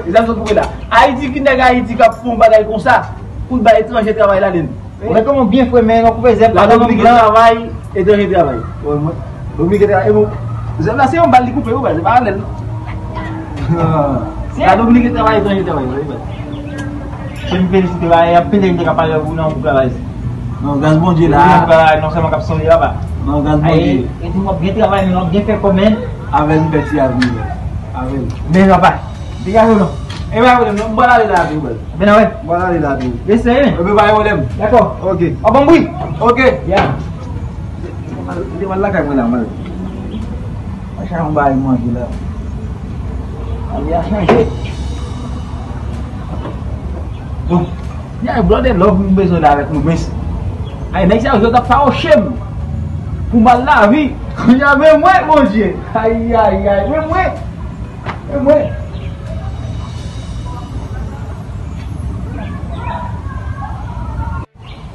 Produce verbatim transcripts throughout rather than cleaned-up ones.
koupe, zam sot koupe la. Ayiti, ki nèg Ayiti k ap fè yon bagay konsa pou l bay etranje travay ladan l? Ou wè kòman w byen fre men w koupe zèb la, nou oblije travay, etranje travay. Wè, mwen, nou oblije travay. E bon, zèb la se yon bal li koupe, wi, baz, se pa anlè l, non. La nou oblije travay, etranje travay, wi, baz. Se m felisite, baz, y ap pete m te ka pale pou nan koup la, baz. Non, gras Bondye la. Non sèlman k ap sonje la, baz. Non, gras Bondye. E di m w ap byen travay, men w ap byen fè kòb, men. Avè l m fè ti avni, baz. Avè l. Men, papa, degaje w non. E pa pwoblèm, non, m pral ale la tou, baz. Ben, wè. M pral ale la tou. Respè, men. Ebyen, pa gen pwoblèm. Dakò. Ok. W ap ban m bri. Ok. Ya. Li te pral lakay mwen la, mwen. Mwen chache yon bagay manje la. Li a chanje. Bon. Ya, brother, love m bezwen la avèk nou, men. Ay, nèg sa yo t ap fawouche m pou m al lavi. Kounye a, men mwen, Bondye. Ay, ay, ay, men mwen. Men mwen.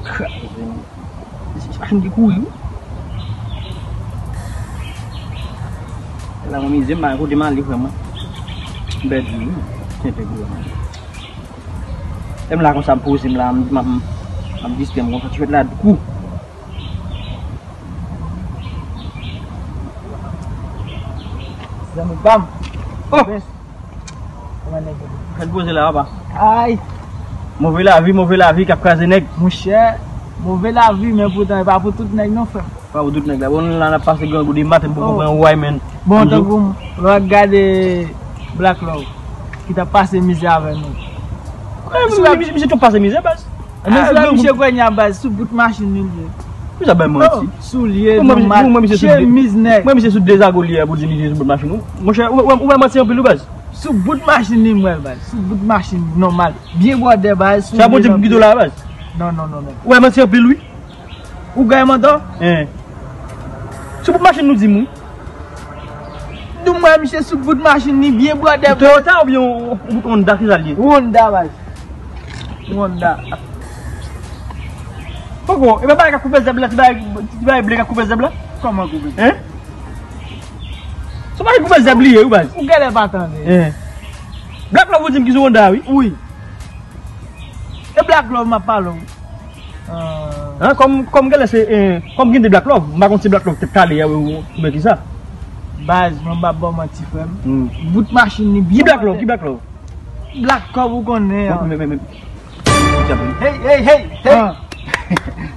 Kraze, non. Se machin ki kouri, wi. La, mwen mize, m pa gen kote m ale, vrèman. M pèdi, wi. Tenten, vrèman. Lè m la konsa, m poze m la, m, m, m, m distrè m konsa, ti fèt la kou. Zanmi pa m. Oh! Kòman nèg yo? Fè l poze la, papa. Ay! Move lavi, move lavi k ap kraze nèg. Monchè, move lavi, men poutan, e pa pou tout nèg non, frè m. Pa pou tout nèg la. Bon, la n ap pase grangou de maten, m poko pran yon way, men. Bon, tankou m, lè w ap gade Black Love, ki t ap pase mizè avè nou. Misye, misye, misye tou pase mizè, baz. Men sou la, misye kounye a, baz, sou bout machin li ye. Misye bay manti. Soulye, nòmal, chemiz nèg. Mwen, misye sou dezago li ye pou di misye sou bout machin ou. Monchè, ou, ou, ou bay manti anpil, wi, baz. Sou bout machin li, mwen, baz. Sou bout machin, nòmal. Byen bwòdè, baz. Sa Bondye pou kite w la, baz. Non, non, non, non. Ou bay manti anpil, wi. Ou gaye mantan? Hein. Sou bout machin nou di m, wi. Nou mwen misye sou bout machin ni byen bwòdè. Toyota oubyen yon, yon Honda ki sa l ye? Honda, baz. Honda. Poko, e pa bagay k ap koupe zèb la, ti bagay, ti bagay ble k ap koupe zèb la? Kòman koupe zèb? Hein? Se bagay koupe zèb li ye, wi, baz. Ou genlè pa tande. Hein? Black Love ou di m ki sou Honda, wi. Wi. E Black Love m ap pale w. Ah. Hein, kòm, kòm genlè se, eh, kòm gen de Black Love, m pa konn si Black Love tèt kale a, ou, oubyen kisa. Baz, mwen m pa ba w manti, frè m. Hmm. Bout machin ni byen. Ki Black Love? Ki Black Love? Black Love ou konnen an. Men, men, men. Hey, hey, hey, hey. Ah.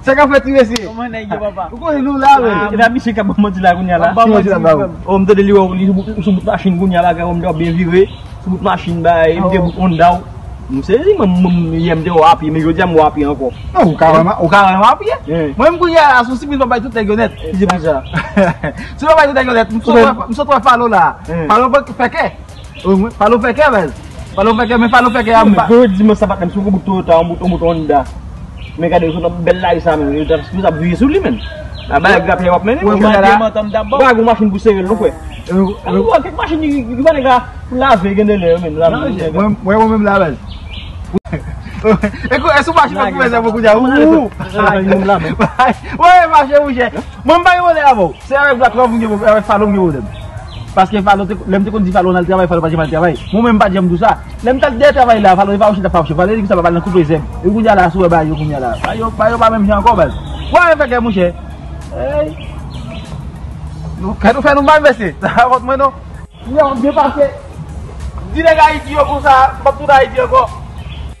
Sa k ap fèt ti mesye? Kòman nèg yo, papa? Ou konnen nou la, men. Ah, e pa misye k ap ban manti la kounye a la? Ki manti l ap ba ou? Oh, m tande li wè ou li sou bout, sou bout machin kounye a, bagay, ou m te byen vire. Sou bout machin, bay, m te bout Honda w. M sezi, mwen, mwen, yè m te wè w a pye, men jodi a m wè w a pye ankò. Non, ou ka wè m, ou ka wè m a pye. Mwen menm kounye a la, sou sipil pa bay tout nèg yo nèt. Ki sipil sa? Si pa bay tout nèg yo nèt, m sot wè, m sot wè Falo la. Falo fè kè. Wi, mwen, Falo fè kè, baz. Falo fè kè, men Falo fè kè a. Non, men gwo dimanch sa patnè m sou gwo bout Toyota, yon bout, yon bout Honda. Men gade, yo sot nan bèl lari sa, men yo t ap, yo t ap vire sou li, men. A bagay grapyay w ap mennen, monchè. Mwen, mwen la. Ou pa gen machin pou sere l, non, frè. Ou wè kèk machin ki, ki pa nèg la pou lave, gen de lè, men, lave. Mwen, mwen, mwen menm la, baz. Ekou, èske ou mache pou pèsè pou kounye a? Ou. Mwen mache, monchè. Mwen, m pa gen pwoblèm avè w. Se avèk Black Love m gen pwoblèm, avèk Falo m gen pwoblèm. Paske Falo, te, lè m te konn di Falo n al travay, Falo pa t janm al travay. Mwen menm, m pa t janm di w sa. Lè m t al dèyè travay la, Falo te pa mache, Falo te di sa pa al nan koupe zèb. E kounye a la, si w wè bagay yo kounye a la. Bagay yo, bagay yo pa menm jan ankò, baz. Wè, fè kè, monchè. Ey. Nou, kè nou fè nou mal, mesye. Sa pa kont mwen, non. Mwen ap byen pase. Di nèg Ayiti yo konsa, m p ap tounen Ayiti ankò.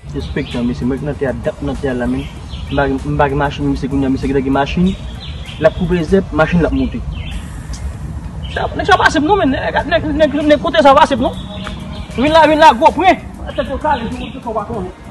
Enspektè, mesye, mwen k nan tè a, dat nan tè a la, men. M pa gen, m pa gen machin, misye kounye a, misye gentan gen machin. L ap koupe zèb, machin l ap moute. Sa, nèg sa pa senp non, men. Nèg, nèg, nèg, nèg kote sa pa senp non. Vin la, vin la, gwo pwen. Tèt yo kale, sou moun tout sa w pa konnen.